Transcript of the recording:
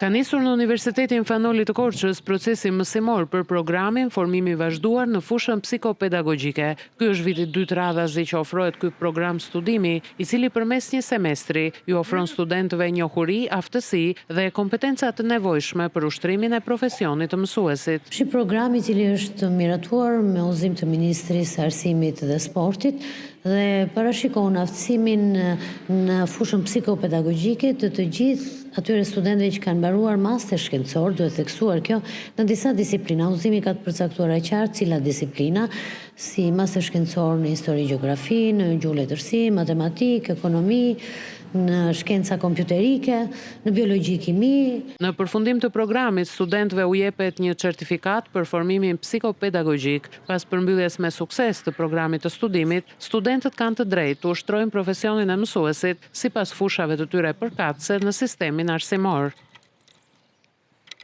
Ka nisur në Universitetin Fan Noli të Korçës procesi mësimor për programin Formimi i vazhduar në fushën psikopedagogjike. Ky është viti i dytë radhazi që ofrohet ky program studimi, i cili përmes një semestri ju ofron studentëve njohuri, aftësi dhe kompetenca të nevojshme për ushtrimin e profesionit të mësuesit. Është një program i cili është miratuar me udhëzim të Ministrisë së Arsimit dhe Sportit dhe parashikon aftësimin në fushën psikopedagogjike të të gjithë atyre studentëve që kanë mbaruar master shkencor, duhet theksuar kjo, në disa disiplina. Udhëzimi ka të përcaktuara qartë cilat disiplina, si master shkencor në histori gjeografi, në gjuhë letërsi, matematikë, ekonomi, në shkenca kompjuterike, në biologji kimi. Në përfundim të programit, studentëve u jepet një certifikatë për formimin psikopedagogjik. Pas përmbylljes me sukses të programit të studimit, studentët kanë të drejtë të ushtrojnë profesionin e mësuesit sipas fushave të tyre përkatëse në sistemin arsimor.